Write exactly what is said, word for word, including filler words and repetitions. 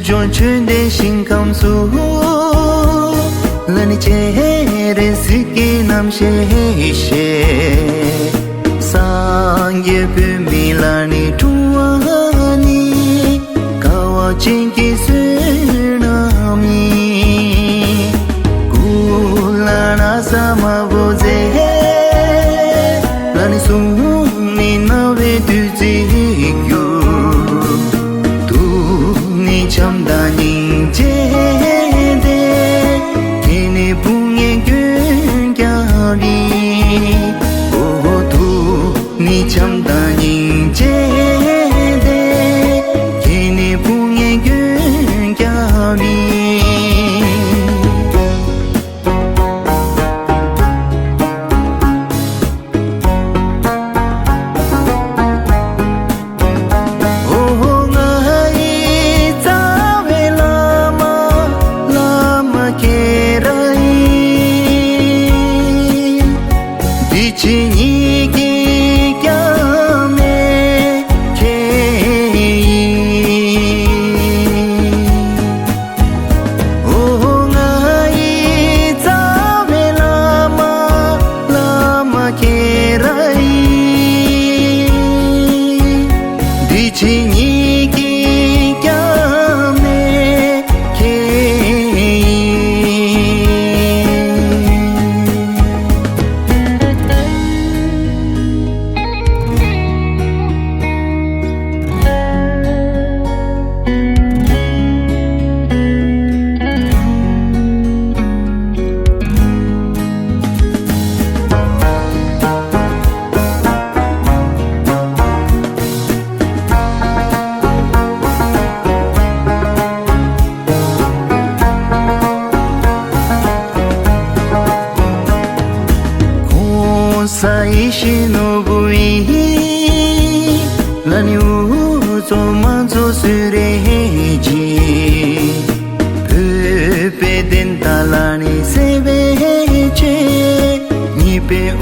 ལྗོངས་ཆོས་ལྡན་ཞིང་ཁམས་སུ། ལ་ནི་སྤྱན་རས་གཟིགས་ཀྱི་རྣམ་ཤེས་ཤེས། སངས་རྒྱས་པདྨའི་ལ་ནི་དྲུང་བ་ནི། དགའ་བ་ཅན་གྱི་བསོད་ནམས་ཡིན། གུ་ལ་ན་ས་དམར་པོ་མཛེས། ལ་ནི་གསུང་ནི་རྣ་བའི་བདུད་རྩི་གྱུར། ཐུགས་ནི་བྱམས་དང་སྙིང་རྗེ་ལྡན། ཁྱེད་ནི་ཕུང་ངེ་མགོན་སྐྱབས་ཡིན། ཨོ་ཧོ། ཐུགས་ནི་བྱམས་དང་སྙིང་རྗེ་ལྡན། ཁྱེད་ནི་ཕུང་ངེ་མགོན་སྐྱབས་ཡིན། ཨོ་ཧོ། ང་ཡི་རྩ་བའི་བླ་མ། བླ་མ་ཁྱེད་རང་ཡིན། འདི་ཕྱི་གཉིས་ཀྱི་སྐྱབས་གནས་ཁྱེད་ཡིན། ཨོ་ཧོ། ང་ཡི་རྩ་བའི་བླ་མ། བླ་མ་ཁྱེད་རང་ཡིན། འདི་ཕྱི་གཉིས་ཀྱི་སྐྱབས་གནས་ཁྱེད་ཡིན། གོང་ས་ཡིད་བཞིན་ནོར་བུ་ཡིས། ལ་ནི་འུ་ཚོ་མང་ཚོགས་གསོལ་རས་བཞེས། བོད་པའི་བདེན་མཐའ་ལ་ནི་གསལ་བའི་ཆེད། ཉེས་པའི་